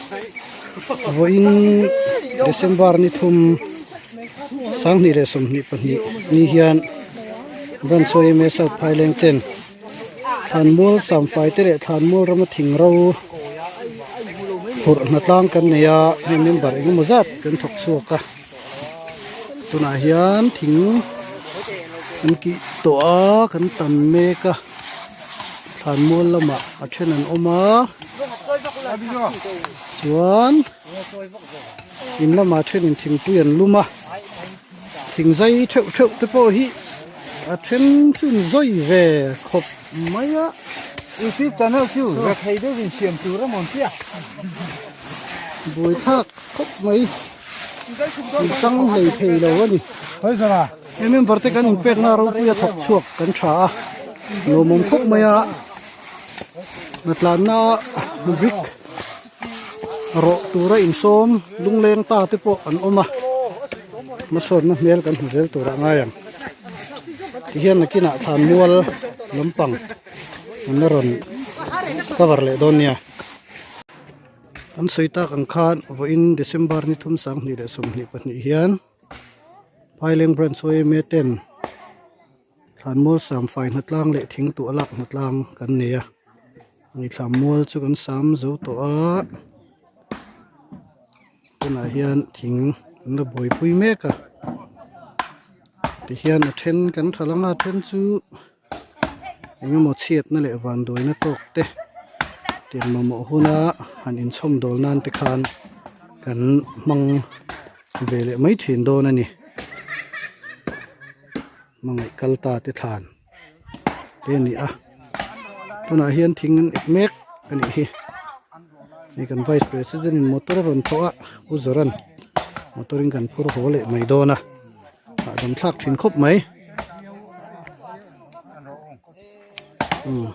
Vawiin December ni thum 2022 ni hian Branch yma South Phaileng ten Thlanmual samfai te leh thlanmual rama thing ro phurh hnatlang kan nei a hei member engemaw zat kan thawk chhuak a tunah hian thing an kih tawh a kan tan mek a thlanmual lamah a then an awm a chuan in lamah thenin thingpui an lum a. Thing zai theuh theuh te pawh hi a then chu in zawi ve khawp mai a. YouTube channel chu rethei deuh in siam tur a mawn chiah. Buai thlak khawp mai. In chang hlei thei lo a ni. He member te kan inpekna ropuia thawk chhuak kan tha a, lawmawm khawp mai a. Hnatlanna brick rawh tura insawm lungleng ta te pawh an awm a hmasawnna hmel kan hmu zel turah ngai ang tihian nakinah thlan mual lampang an la rawn cover leh dawn nia an sawi tak ang khan vawiin December ni thum 2022 hian Phaileng branch yma ten Thlanmual samfai hnatlang leh thing tuah lak hnatlang kan nei a ni thlanmual chu kan sam zo tawh a tunah hian thing an la buaipui mek a tihian a then kan tha lang a a then chu engemaw chhiatna leh vanduaina tawk te tiang mamawh huna han inchhawm dawl nan te khan kan hmang ve leh mai thin dawn a ni. Hmangaih kal ta te thlan te a ni a tunah hian thing an ep mek a nih hi hei kan vice president in motor a rawn thawh a u Zoran motor in kan phur haw leh mai dawn a hahdam thlak thin khawp mai umm.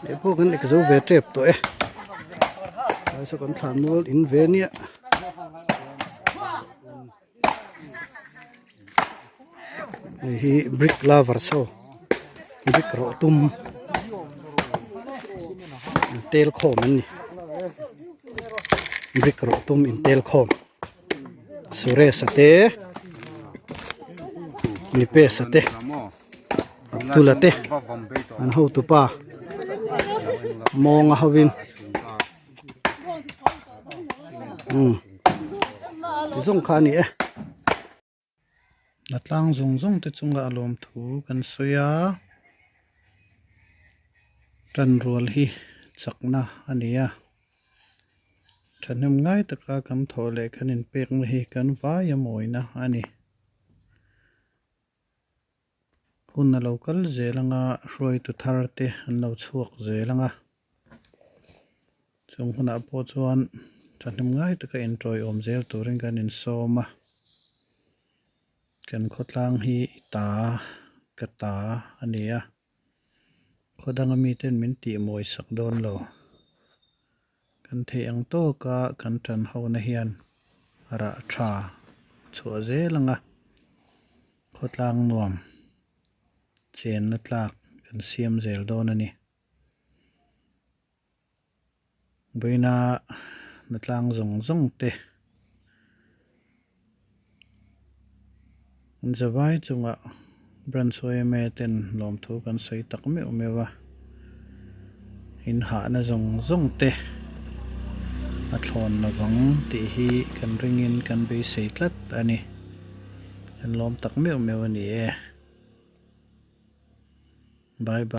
Hei pawh kan ek zo ve tep tawh e tlai saw kan thlan mual in ve nia hei hi brick lover saw brick rawh tum in tel khawm an ni brick rawh tum in tel khawm Suresh a te Nipesh a te Abdul a te an hotupa mawnga hovin. Umm ti zawng kha a ni e a tlang zawng zawng te chunga a lawm thu kan sawi a tan rual hi chakna a ni a thahnem ngai taka kan thawh leh kan inpekna hi kan vai a mawina a ni. Hun a lo kal zel anga hruaitu thar te an lo chhuak zel anga chung hunah pawh chuan thahnem ngai taka intawiawm zel turin kan insawm a kan khawtlang hi i ta ka ta a ni a khaw danga miten min tihmawi sak dawn lo kan theih ang tawka kan tan ho na hian rah tha chhuah zel anga. Khawtlang nuam chenna tlak kan siam zel dawn a ni. Vawiina hnatlang zawng zawng te an zavai chungah Branch yma ten lawmthu kan sawi tak meuh meuh a, in hahna zawng zawng te a thlawn lovang tih hi kan ringin kan beisei tlat a ni. Kan lawm tak meuh meuh a ni e. Bye bye.